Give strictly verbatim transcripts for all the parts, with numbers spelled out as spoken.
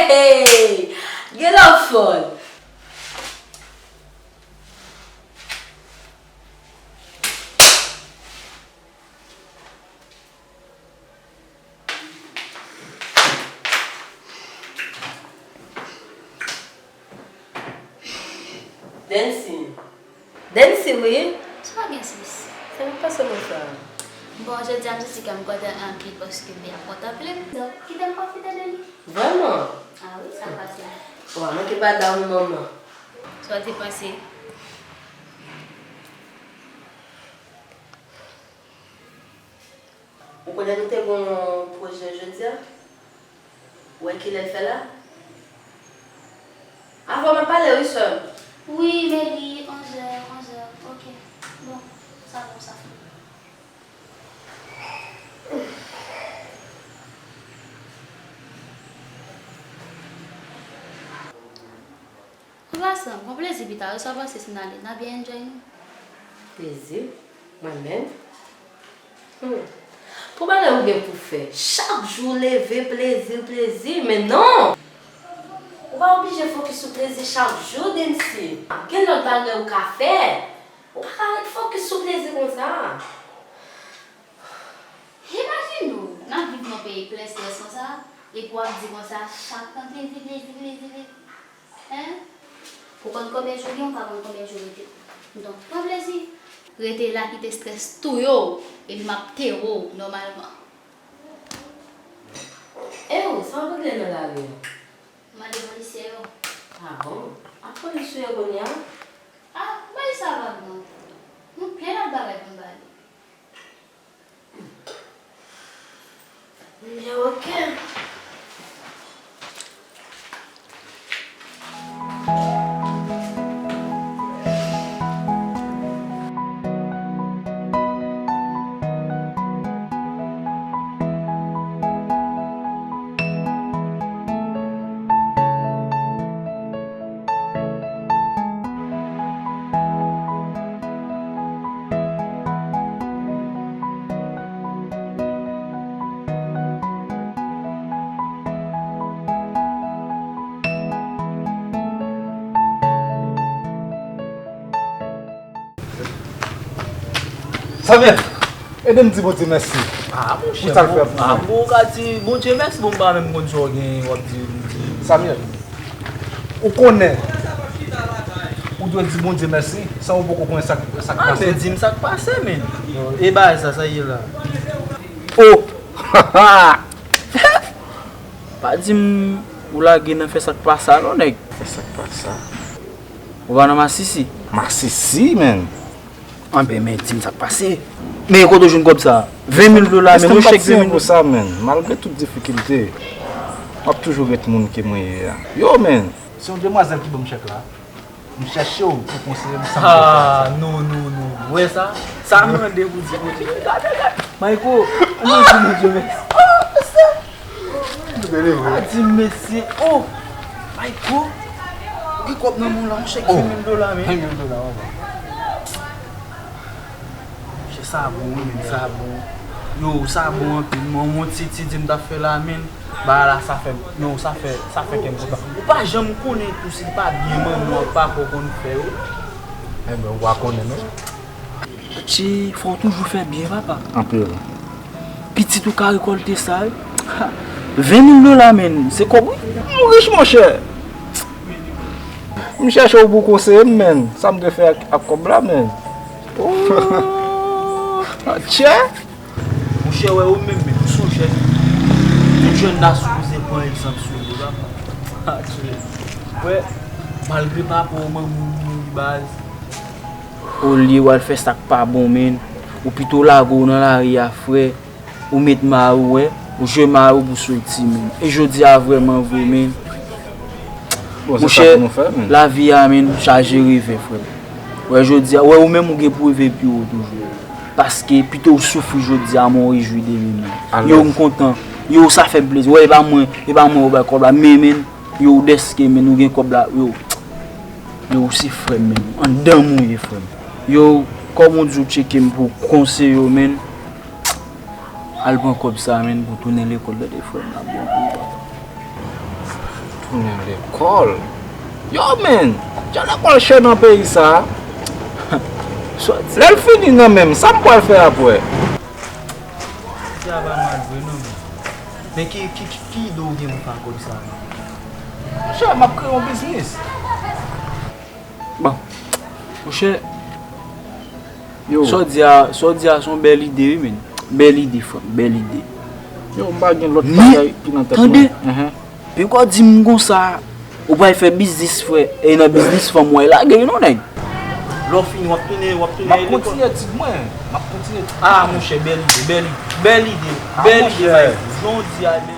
Hey! Gen lòt fòl. Dancy. Dancy, wi. Sa gen, sis? Sa k ap pase konsa? Bon, jodi a, m santi kè m kontan anpil paske Bea kontan anpil. Donk, kite m pwofite de li. Vrèman? Ah wi, sa pase. Wa manke bada wi, manman. Sa w te panse? Ou konnen nou te gen yon pwojè jodi a? Ou wè kilè l fè la? Avan m ap pale wi, sè m. Wi, Meli, onzè, onzè. Ok. Bon, sa bon, sa fini. Anpasan, bon plezi pita, wi, sa w panse si n ale? N a byen enjoy nou. Plezi? Mwen menm? Hmm. Pou bagay ou gen pou fè. Chak jou leve, plezi, plezi, men non! Ou pa oblije fokis sou plezi chak jou, Dancy. Gen lòt bagay ou ka fè. Ou pa ka ret fokis sou plezi konsa. Imajine w, n ap viv nan peyi plen estrès konsa, epi w ap di konsa, chak tan plezi, plezi, plezi, plezi. Hein? Ou konn konbyen jou gen, ou pa konn konbyen jou rete. Donk, pran plezi. Rete la, kite estrès touye w, epi m ap tere w nòmalman. E ou, sa w ap regle nan lari a? Mande polisye yo. Ah bon? A polis ou ye kounye a? Ah, bay sa vag non. Nou plen lòt bagay pou n pale. Ebyen, ok. Samyèl, ede m di Bondye mèsi pou sa l fè pou mwen. Ah, monchè, bon, ah, bon, ou ka di Bondye mèsi, bon, m pa menm konn sa w gen, w ap di, di. Samyèl, ou konnen, ou dwe di Bondye mèsi, san ou poko konnen sa k, sa k pase. Ah, men di m sa k pase, men. E bagay sa, sa ye la. Oh! Pa di m ou lage nan fè sa k pa sa non, nèg. Fè sa k pa sa. Ou pa nan masisi? Masisi, menn. Anben, men di m sa k pase. Men kote w jwenn kòb sa? Ven mil dola, men yon chèk ven mil dola. Pou sa, menn. Malgre tout difikilte, m ap toujou ret moun ke mwen ye a. Yo, menn. Se yon demwazèl ki ban m chèk la. M chèche w pou konseye m sa m dwe fè. Ah, non, non, non. Ou wè sa? Sa m mande pou di Bondye. Gade, gade. Mayko, ann di Bondye mèsi. Oh, mesye. Gade, vre. Pa di mesye. Oh, Mayko. Ou gen kòb nan men w la, yon chèk ven mil dola, men. Ven mil dola, w ap wè. Mesye, sa bon, wi, men sa bon. Yo, sa bon anpil, men yon ti, ti di m t ap fè la, men. Bagay la, sa fè, non, sa fè, sa fè kè m kontan. Ou pa janm konnen tou si l pa byen manman w ak papa w konn fè yo. Enben, ou pa konnen, non. Tchè, fò w toujou fè byen, papa. Anpil. Pitit ou ka rekòlte sa, wi. Ha! Ven mil dola, menn, se kòb, wi. M rich, monchè. M chèche w pou w konseye m, menn. Sa m dwe fè ak, ak kòb la, menn. Oh! Tchè! Monchè, wè ou menm, men ou sonje, tout jèn la sipoze pran egzanp sou li, papa. Wè, malgre papa w, manman w mouri, baz, olye w al fè sa k pa bon, menn, ou pito lage w nan lari a, frè, ou met mari w, wè, ou jwe mari w pou soti, menn. E jodi a, vrèman vre, menn, Bon, se sa pou nou fè, men. Monchè, lavi a, menn, chaje revè, frè m. Wè, jodi a, wè, ou menm, ou gen pou reve pi wo toujou. Paske, pito w soufri jodi a, men w rejwi demen, menn. Yo, m kontan. Yo, sa fè m plezi. Wè, e pa mwen, e pa mwen ou bay kòb la. Men, menn, yo, dèske, menn, ou gen kòb la. Yo, yo, ou se frè m, menn. Anndan m ou ye, frè m. Yo, kòm ou di ou tcheke m pou konseye w, menn. Al pran kòb sa, menn, pou tounen lekòl, tande, frè m, n ap bon pou ou, papa. Tounen lekòl. Yo, men, jan lekòl chè nan peyi sa a. Lè l fini nan men m, sa m pral fè apre? Sa va mal vre non, men. Men ki, ki, ki, ki ide w gen pou fè kòb sa a? Monchè, m ap kreye yon biznis. Bon, monchè, yo, sa w di a, sa w di a se yon bèl ide, wi, men. Bèl ide, frè m, bèl ide. Yo, m pa gen lòt bagay ki nan tèt mwen. Men, tande, peko di m konsa, ou pral fè biznis, frè, e nan biznis fanm w al lage, wi, non, nèg. Lè w fini, w ap tounen, w ap tounen lekòl. M ap kontinye etid mwen, m ap kontinye etid mwen. Ah, monchè, bèl ide, bèl ide, bèl ide, bèl ide, Mayko, jan w di a, bèl ide.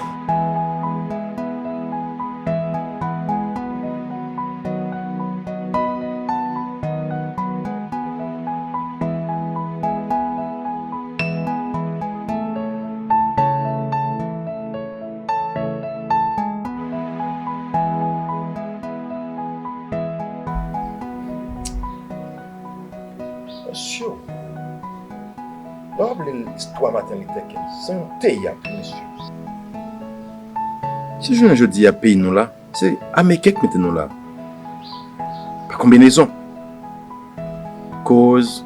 Mesye, w ap li istwa Martin Luther King, se yon teyat, mesye. Si jounen jodi a peyi nou la, se Ameriken k mete nou la. Pa konbinezon. Koz,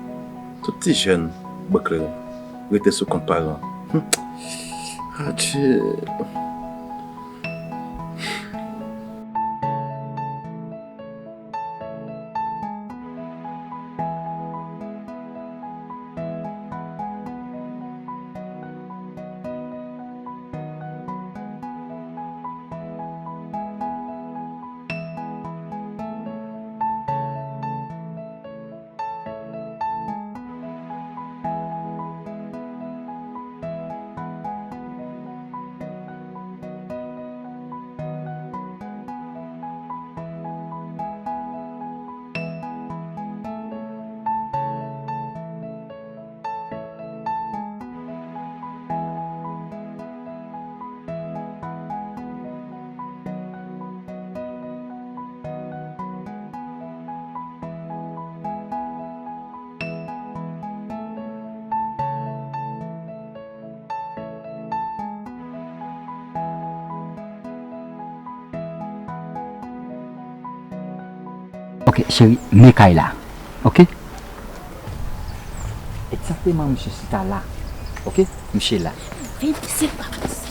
tout ti jèn Brooklyn rete sou kont paran. Hum. Adje. Ok, cheri, men kay la. Ok? Egzakteman, misye chita la. Ok? Misye la. Vin isit, pa plis.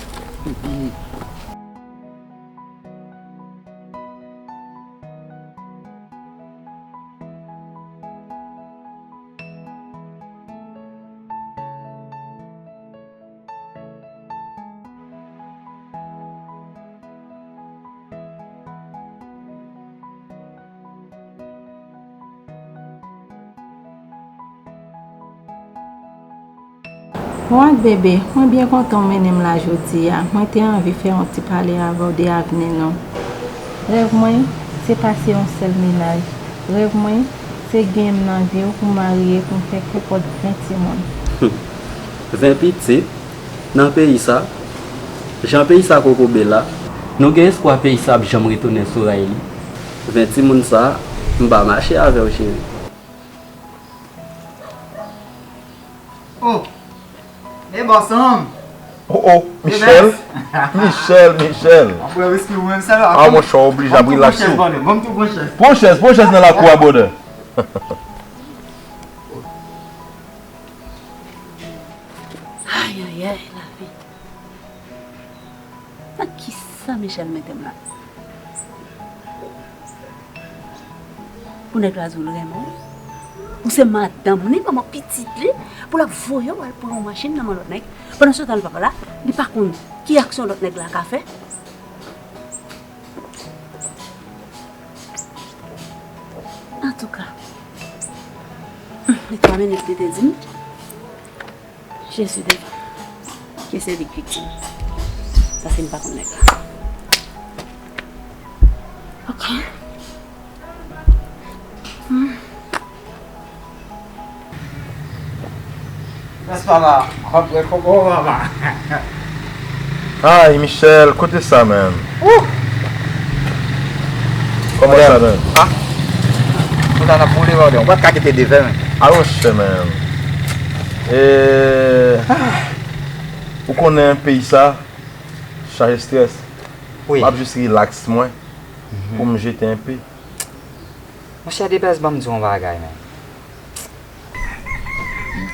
Wak bebe, mwen byen kontan w mennen m la jodi a. Mwen te anvi fè yon ti pale avè w de avni nou. Rèv mwen, se pase yon sèl mennaj. Rèv mwen, se gen m nan vi w pou m marye, pou m fè kèpòt ven timoun. Ven pitit nan peyi sa, jan peyi sa kokobe la, nou gen espwa peyi sa ap janm retounen sou ray li. Ven timoun sa, m pa mache avè w, cheri. Oh! E bòs an! Oh, oh, Michel! Michel, Michel! Apre wiski ou menm sèl la. Ah, monchè, w oblije ap rilakse w. Bon, m tou pran chèz, pran chèz nan lakou a, brother. Ayayay, lavi. Nan kisa Michel mete m la? Pou nèg la di w l renmen w. Ou se madanm li, manman pitit li, pou l ap voye w al pran yon machin nan men lòt nèg. Pandan se tan l pa la, li pa konn ki aksyon lòt nèg la ka fè. Antouka, li te amenn li te di m, Jezi devan. Ki se li k viktim. Paske m pa konn nèg la. Ok. Hmm. Yes, papa. Apre koko, papa. Ay, Michel, kote sa, man? Wouh! Kòman sa, man? Ah! Konsa n ap boule, brother. Ou pa t ka kite devè, man. Ah, monchè, man. Eh, ou konnen peyi sa chaje strès. Wi. M ap jis rilaks mwen. pou m jete enpe. Monchè, Depès, ban m di w yon bagay, men.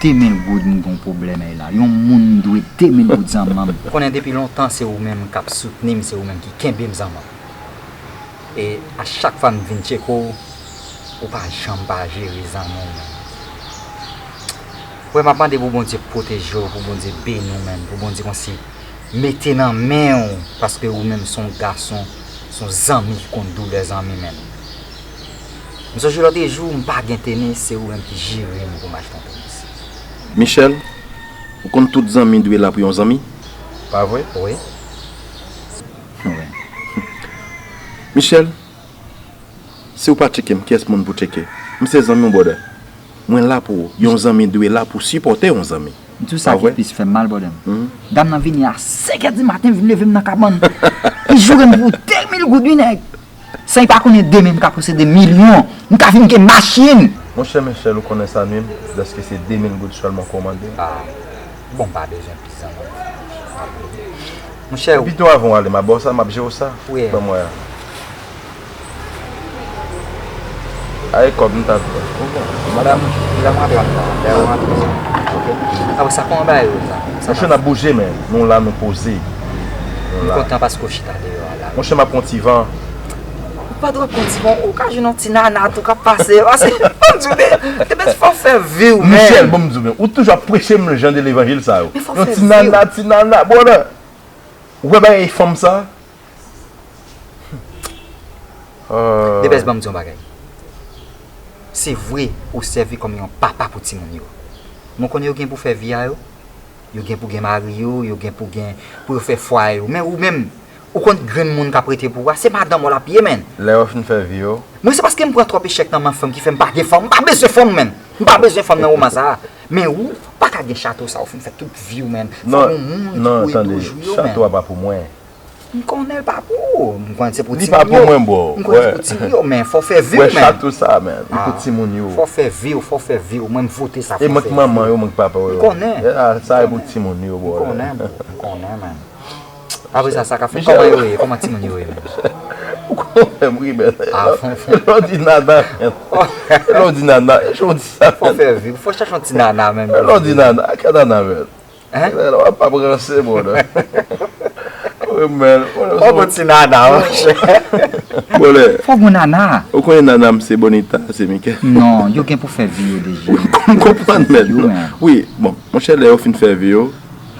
De mil goud, m gen yon pwoblèm la. Yon moun m dwe de mil goud zanmi m. Ou konnen depi lontan se ou menm k ap soutni m, se ou menm ki kenbe m zanmi m. E a chak fwa m vin tcheke w, ou pa janm pa jere zanmi w, men. Frè, m ap mande pou Bondye pwoteje w, pou Bondye beni w, men, pou Bondye konsi mete nan men w, paske ou menm se yon gason, se yon zanmi ki konn doulè zanmi, men. M sonje lòt jou, m pa gen tenis, se ou menm ki jere m pou m achte yon tenis. Michel, ou konn tout zanmi dwe la pou yon zanmi? Pa vre? Wi. Michel, si w pa tcheke m, kiyès moun pou tcheke? M se zanmi w, brother. Mwen la pou ou. Yon zanmi dwe la pou sipòte yon zanmi. M di w sa ki plis fè m mal, brother m. Dam nan vini a senkè di maten, vin leve m nan kabann. Li joure m pou de mil goud, wi, nèg. San li pa konnen demen m ka posede milyon. M ka vin gen machin. Monchè Michel, ou konnen sa nwi m, dèske se de mil goud sèlman w komande. Ah, bon, m pa bezwen plis zanmi m. Monchè, pito avan w ale, m a ba w sa, m ap jere w sa. Ban m wè a. Ay, kòb m ta pran. Ou bon. Madanm, lè m rantre ap la, lè w rantre. Ok. Apre sa, kòman bagay yo la? Monchè, n ap bouje, men nou la, nou poze. Nou la. M kontan paske w chita deyò a la. Monchè, m ap pran ti van. Ou pa dwe pran ti van, ou ka jwenn yon ti nana tou k ap pase. Paske, ban m di w, men, te mèt fò w fè vi w, men. Michel, ban m di w, men, ou toujou ap preche m jan de levanjil sa yo. Yon ti nana, ti nana, bon, nan. Ou wè bagay fanm sa? Depès, ban m di yon bagay. Se vre, ou sèvi kòm yon papa pou timoun yo. Men w konnen yo gen pou fè vi a yo. Yo gen pou gen mari yo, yo gen pou gen, pou yo fè fwaye yo. Men ou menm, ou konn grenn moun k ap rete pou ou a, se madanm w l ap ye, men. Lè yo fin fè vi yo. Mwen, se paske m pran twòp echèk nan men fanm ki fè m pa gen fanm. M pa bezwen fanm, men. M pa bezwen fanm nan moman sa a. Men ou pa ka gen chato sa, ou fin fè tout vi w, men. Fò gen moun ki pou ede w jwi yo, men. Chato a pa pou mwen. M konnen l pa pou ou. M konnen se pou timoun yo. Li pa pou mwen, bro. M konnen se pou timoun yo, men fò w fè vi w, men. Wè chato sa, men. Li pou timoun yo. Fò w fè vi w, fò w fè vi w. Mwen, m vote sa, fò w fè vi w. E mwen k manman yo, mwen k papa yo. M konnen. Sa e pou timoun yo, bro. M konnen, bro. M konnen, men. Apre sa, sa k ap fèt? Kòman yo ye? Kòman timoun yo ye, men? Ou konnen m ri, men. Lè w di nana, men. Lè w di nana, e jan w di sa, men. Fò w fè vi w. Fò w chache yon ti nana, men. Lè w di nana, a ka nana, men. Hein? Lè w ap ranse, bro, non. Wi, men. Fò w gon ti nana, monchè. Bro, lè. Fò w gon nana. Ou konnen nana m se Bonita, se Mikel. Non, yo gen pou fè vi yo deja. M konprann, men. Wi, bon, monchè, lè yo fin fè vi yo,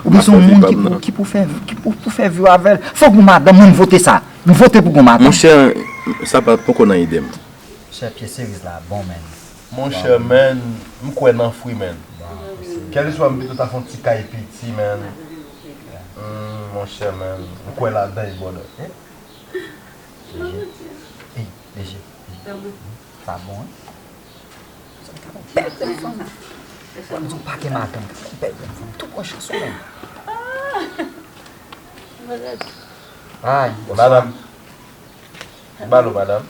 oubyen se yon moun ki pou, ki pou fè, ki pou, pou fè vi yo avè l. Fò w gon madanm, mwen, m vote sa. M vote pou gon madanm. Monchè, sa pa poko nan ide m. Chè, pye seriz la bon, men. Monchè, men, m kwè nan fwi, men. Kèleswa, m pito ta fè yon ti kay piti, men. Hmm, monchè, men, m kwè ladan, brother. Leje. Ey, leje. Sa bon, wi. Sa ka bèl grenn fanm. Mwen di w pa gen madanm, ka bèl grenn fanm. Tou pran chans ou, men. Ay, bonswa. Madanm. Balo, madanm.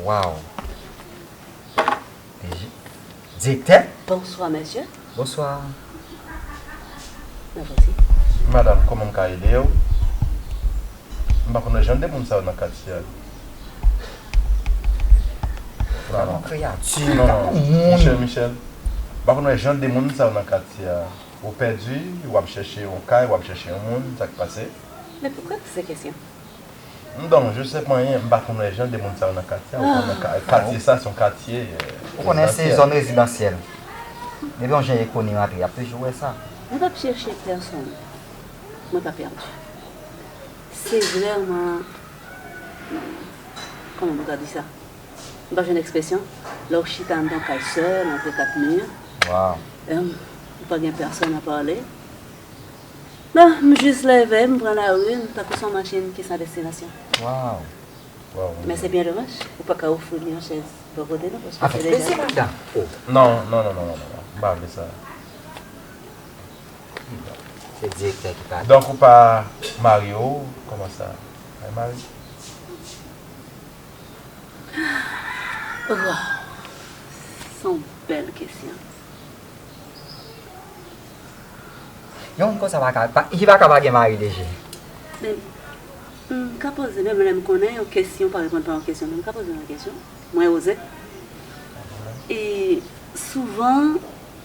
Waw. Direktè? Bonswa, mesye. Bonswa. Mèsi. Madanm, kòman m ka ede w? M pa konn wè jan de moun sa yo nan katye a. Gade yon kreyati, gade yon moun. Michel, Michel. M pa konn wè jan de moun sa yo nan katye a. Ou pèdi, w ap chèche yon kay, w ap chèche yon moun, sa k pase? Men poukwa w poze kesyon? Non, je sais pas, m pa konn wè jan de moun sa yo nan katye a. Ou konnen ka-, katye sa, se yon katye, euh, rezidansyèl. Ou konnen se zòn rezidansyèl. Depi yon jan ekoni rantre, y ap toujou wè sa. Mwen p ap chèche pèsonn. Mwen pa pèdi. Se vrèman, kòman m ka di sa? M pa jwenn ekspresyon. Lè w chita anndan yon kay sèl, antre kat mi, ou pa gen pèsonn a pale. Non, m jis leve, m pran lari, m tankou se yon machin ki san destinasyon. Men se byen domaj, ou pa ka ofri m yon chèz bò kote, non, paske se deja. Avèk plezi, madanm. Non, non, non, non, non, non, non. M pa vle sa. Se direktè ki pale. Donk, ou pa marye, ou kòman sa? Ay, mari. Waw! Se yon bèl kesyon. Yon moun konsa pa ka, pa, li pa ka pa gen mari deja. Men, m ka poze, menm lè m konnen yon kesyon pa reponn pa yon kesyon, men m ka poze yon kesyon. Mwen oze. E souvan,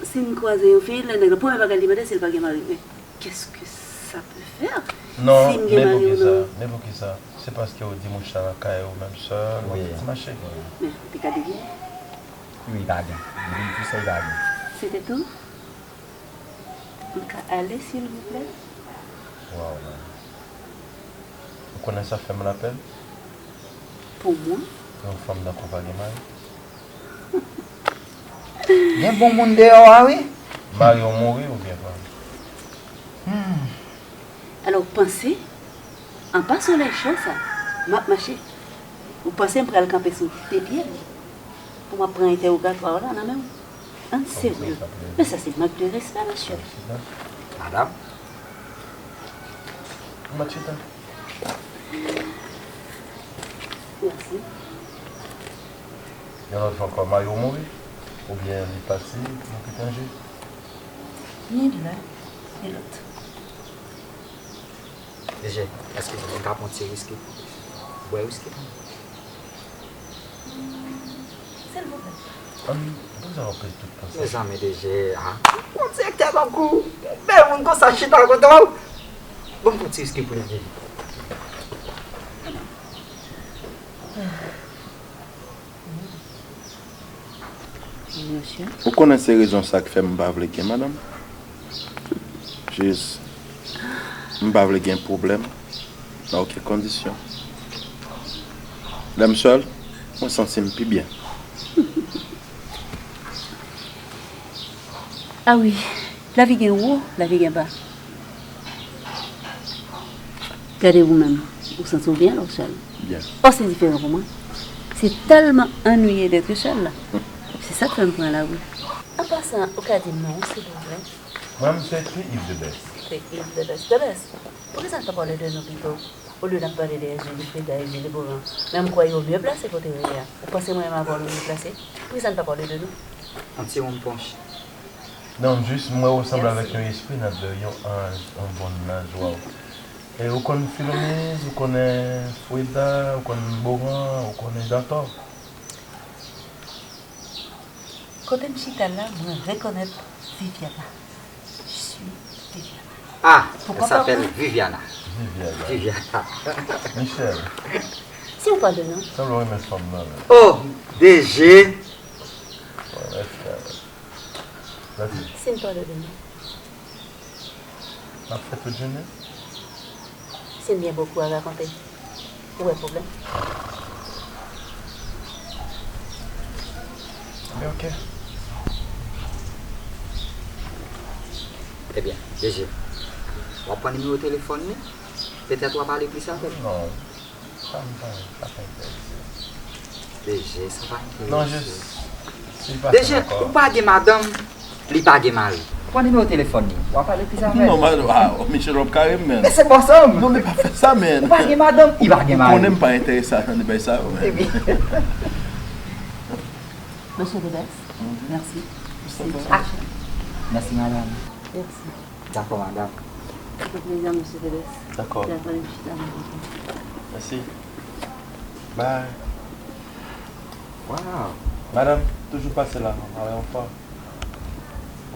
si m kwaze yon fi, lè nèg la, premye bagay li mande, si l pa gen mari. Men, qu'est-ce que ça peut faire? Non, si m gen mari ou non? Men poukisa? Se paske w di mouch la lakay ou menm sèl, w ap mache. Men, li ka devye. Wi, li pa gen. Li di sa, li pa gen. Se te tou? M ka ale, silvouplè? Waw, man. Ou konnen sa fè m lapèn? Pou mwen? Pou yon fanm tankou w pa gen mari. Gen bon moun deyò a, wi. Mari w mouri oubyen pa? Hmm. Alò, w panse, anba solèy cho sa, m ap mache. Ou panse m pral kanpe sou de pye m pou m ap pran entèwogatwa w la nan men w? Ann serye. Men sa se mank de respè, mesye. Madanm. Mèsi. Yon lòt fwa ankò, mari w mouri? Oubyen li pati nan etranje? Ni l'un, ni l'autre. D J, èske nou ka pran ti wiski? Bwè wiski pou mwen. Silvouplè. Ann, poukisa w ap pèdi tout tan sa? Mezanmi, D J, a. Yon direktè tankou w, bèl moun konsa chita kote w. Ban m pran ti wiski pou li, D J. Ou konnen se rezon sa k fè m pa vle gen madanm. Jis, m pa vle gen pwoblèm nan okenn kondisyon. Lè m sèl, mwen santi m pi byen. A wi, lavi gen wo, lavi gen ba. Gade ou menm, ou santi w byen lè w sèl? Byen. O, se diferan pou mwen. Se tèlman annuiye d'être seul la. Se sa k fè m pran lari. An pasan, ou ka di m non, silvouplè? Mwen, m se T Yves Debès. T Yves Debès. Debès, poukisa n pa pale de nou pito? Olye n ap pale de Èjili, Frida, Èjili Boran. Men m kwè yo mye plase kote yo ye a. Ou panse mwen menm avè w nou mye plase? Poukisa n pa pale de nou? Yon ti wonm ponch. Non, jis m wè w sanble avèk yon espri nan de yon anj, yon bon anj, waw. E ou konn Filoniz, ou konnen Frida, ou konn Boran, ou konnen Dantò. Kote m chita la, mwen rekonèt Viviana. Je suis Viviana. Ah, elle s'appelle Viviana. Viviana. Viviana. Michel. Si w pa de non. Sanble w renmen fanm nan, men. Oh, D J. Wè, mèsi, mèsi. Si m pa de non. N ap fè tout jounen. Si m byen bokou a rakonte, ou wè pwoblèm? Ebyen, oke. Ebyen, D J, w ap pran nimewo telefòn li? Petèt w ap pale plis avè l. Non. Sa m pa, sa pa enterese m. D J, sa pa enterese. Non, jis, si l pa fè ankò. D J, ou pa gen madanm, li pa gen mari. Pran nimewo telefòn li. W ap pale plis avè l. Non, man, ah, Michel, w ap kare m, menn. Men se bòs an m. Non, men pa fè sa, menn. Ou pa gen madanm, li pa gen mari. Ou konnen m pa enterese a jan de bagay sa yo, menn. Epi. Mesye Debès, mèsi. Aksyon. Mèsi, madanm. Mèsi. Dakò, madanm. Se te plezi a, mesye Debès. Dakò. Dakò, n ap chita nan kote. Mèsi. Bye. Waw. Madanm, toujou pase la, non? Travay anfòm.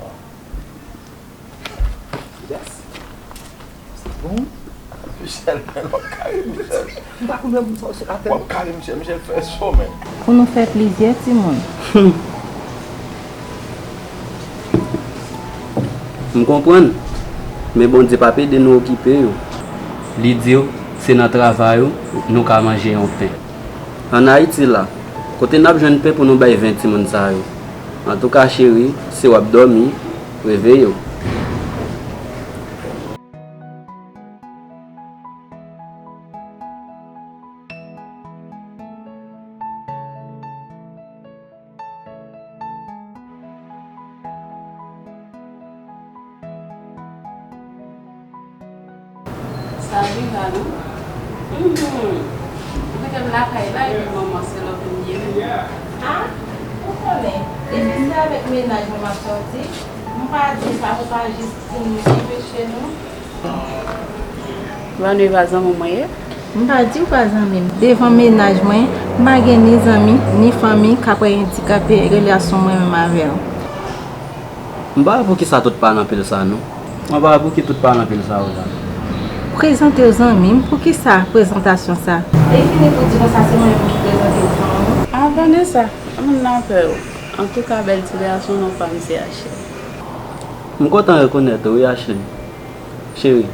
Waw. Yes. Sa bon? Michel, men w ap kare, Michel. M pa konn lè moun sa yo se atè. W ap kare, Michel. Michel fè cho, men. Pou nou fè plizyè timoun. M konprann, men Bondye p ap ede nou okipe yo. Li di w, se nan travay ou, nou ka manje yon pen. Ann Ayiti la, kote n ap jwenn pen pou nou bay ven timoun sa yo? Antouka, cheri, si w ap dòmi, reveye w. Sa vin la, non? Mhm. Ou kite m lakay la, epi manman se lòt moun ye menm. Ah, ou konnen, depi se avèk mennaj mwen m ap sòti, m pa di sa pou pa jis di nou ki peche nou. Vanessa pa zanmi w mwen ye? M pa di w pa zanmi m. Devan mennaj mwen, m pa gen ni zanmi, ni fanmi k ap wè endikape relasyon mwen menm avè w. M pa wè poukisa tout pale anpil sa non. Mwen pa wè pou ki tout pale anpil sa yo la. Prezante w zanmi m, poukisa prezantasyon sa? E fini pou di konsa se mwen menm ki prezante w zanmi m. Ah, Vanessa, moun nan pè w. Antouka, bèl ti gason, non pa m se Ashley. M kontan rekonèt ou, wi, Ashley. Cheri,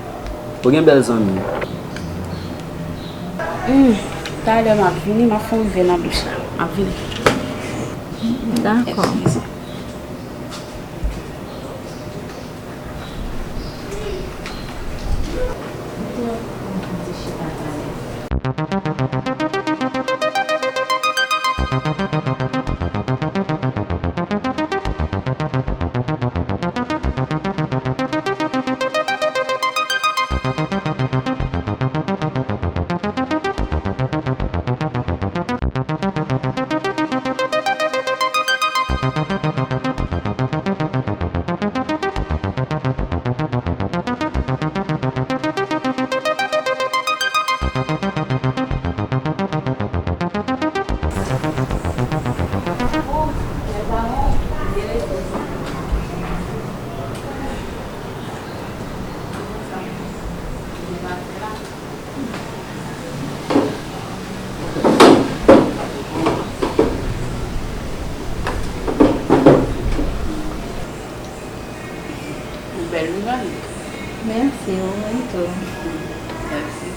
ou gen bèl zanmi. Hmm, talè m ap vini, m ap fè yon rive nan douch la. M ap vini. Dakò. Eskize. Bèl nouvèl. Mèsi, ou menm tou. Mèsi.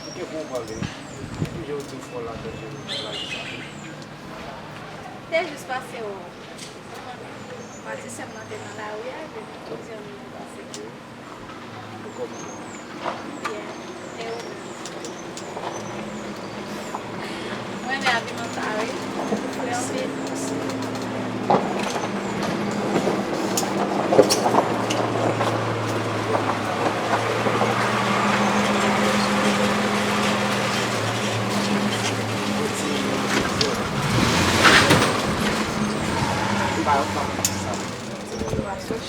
Ou gen pou w pale. Depi jodi w fè w ladan jere bagay sa. Te jis pase w. Matisèm nan te nan lari a, epi jodi an nou pase. Ou kòman? Byen. E ou menm? Mwen renmen abiman sa wi. Mèsi.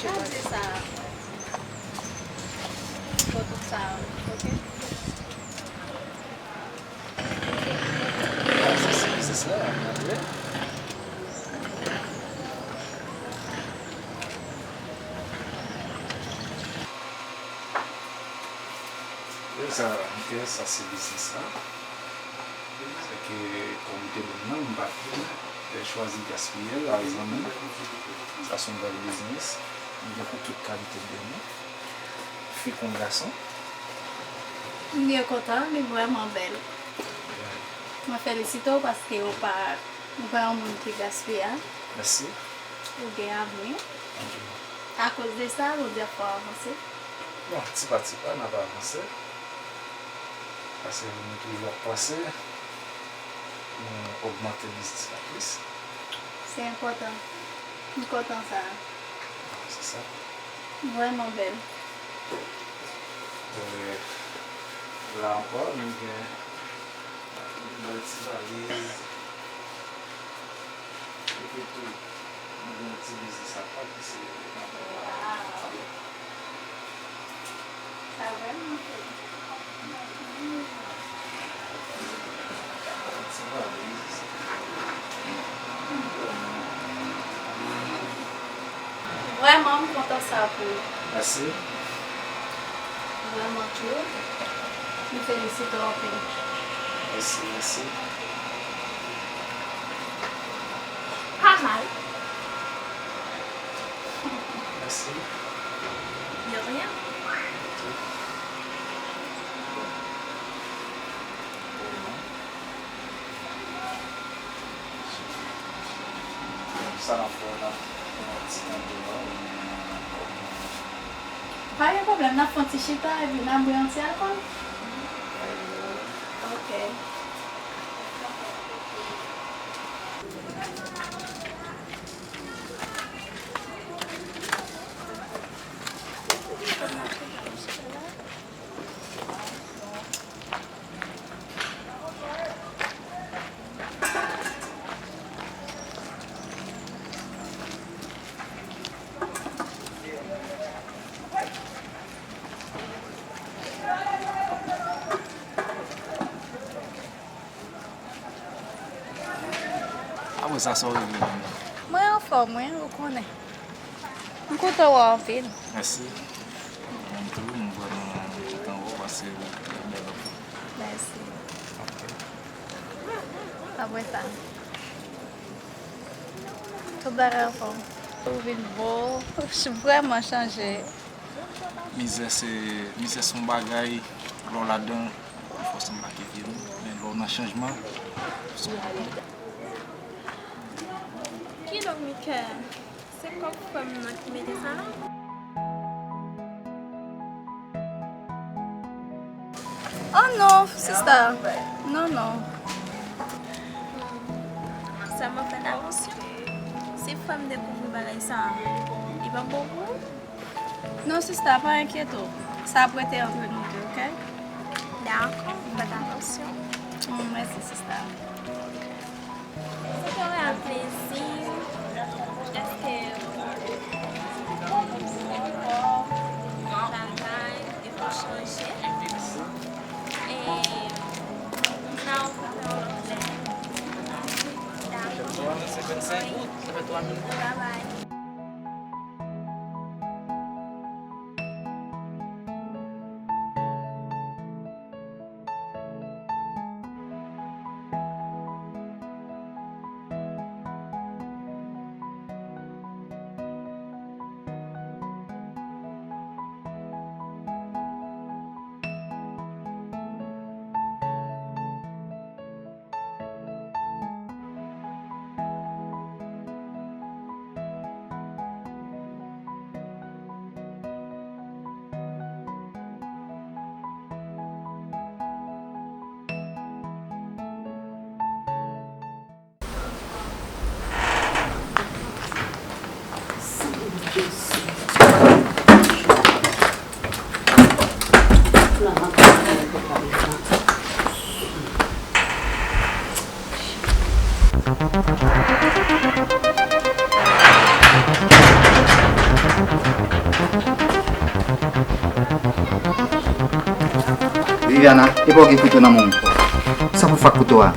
Chanje sa. Foto sa, ok? Sa se biznis la, m ap vle. Wi, sa, ok, sa se biznis la. Se ke, kòm ou te ban m nan, m pa t chwazi gaspiye l, al zanmi m. Sa se yon bèl biznis. M gen pou tout kalite de moun. Fi kon gason. M byen kontan, li vrèman bèl. Mwen felisite w paske ou pa, ou pa yon moun ki gaspiye. Mèsi. Ou gen avni. Akoz de sa, Bondye ap fè w avanse. Bon, tipa tipa, n ap avanse. Paske nou toujou ap panse pou nou ogmante biznis la plis. Se enpòtan. M kontan sa. Se sa. Vrèman bèl. Kòrèk. La ankò, nou gen yon bèl ti valiz. Epi tou, nou gen yon ti biznis apa ki se nan men la. Sa vrèman bèl. Ti valiz. Vrèman, m kontan sa pou ou. Mèsi. Vrèman tou. M felisite w anpil. Mèsi, mèsi. Pa mal. Mèsi. De rien. Ok. Bon. Bon, non. Sa n ap fè, n ap fè yon ti tan deyò. Pa gen pwoblèm, n ap fè yon ti chita epi n ap bwè yon ti alkòl. Ok. Apre sa, sa w regle menm? Mwen anfòm, wi, ou konnen. M kontan wè w anpil. Mèsi. Mwen tou, m vrèman kontan wè w paske w bèl anpil. Mèsi. Ok. Apre sa, tout bagay anfòm. Ou vin bo, ou vrèman chanje. Mizè se, mizè se yon bagay, lè w ladan, li fè w sanble ak vye moun, men lè w nan chanjman, se yon bagay. Kidonk, Mickey, se kòb frè m nan ki mete sa la? Oh non, sista. Non, non. Sèlman fè atansyon. Si frè m dekouvri bagay sa a, li p ap bon pou ou? Non, sista, pa enkyete w. Sa ap rete antre nou de, ok? Dakò, m fè atansyon. Mm, mèsi, sista. Se te yon reyèl plezi. Èske ou ankò bagay, epi w chanje? E, m ka ofri w yon lòt lè. Dakò. Wi. Bye bye. Viviana, epa w gen kouto nan men w? Sa pou fè ak kouto a?